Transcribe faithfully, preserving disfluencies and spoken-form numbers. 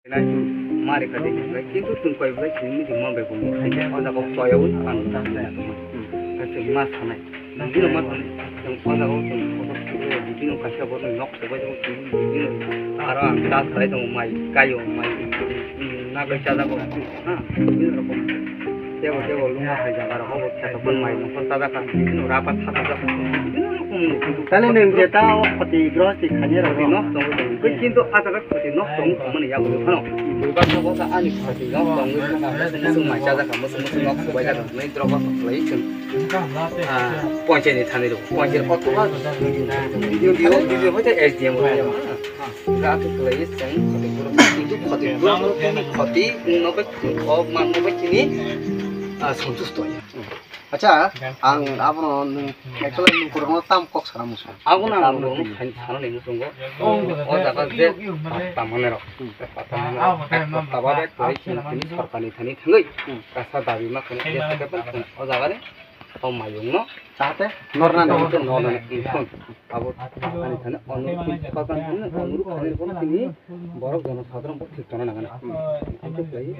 Nai chwng ma rikha de, kintu chwng koi bai chwng ni ma bai bo ni khai o jaga o chaya wi ang ta ta ma sanai. Bino ma sanai. Chwng o jaga o chwng bino kaisa bo nok se bai bo bino aro ang ta sai tong mai kayo mai na bai cha jaga ha bino rokom. Tebo tebo lunga hai jaga ro hobo kheto bun mai nokho ta jaga bino rapa ta jaga bino rokom ni. Tale nung je ta khoti grosti khanye ro no tong. Kintu a jaga khoti nok tong mani ya bo phano. Buibar no bo ani khoti nok tong wi thang a musu musu mai cha jaga musu musu nok subai jaga mai drop off lai chwng. Ah, ponchai ni thani ro ponchai otoba video video video hoite S D M ro ya. Ga tu lai chwng khoti buro kintu khoti buro khoti no ba o man no ba chini. Ah, santusto ya. Acha, ang abono nwng actually nwng kwrwngno tam kok sana muchung. Abono ang nwng khain sana ni muchungo. O jaga je patta manwi rok. Patta manwi rok. Patta ba bek koi chini sorkar ni thani thangwi. Kasa dabi ma khani je thake pan o jaga ni o mayung no. Jahate norna ni norna ni. Abo ani thani onuruk khani kono tini borok jono sadharon bo thik tona nangani. Ang khe khlai.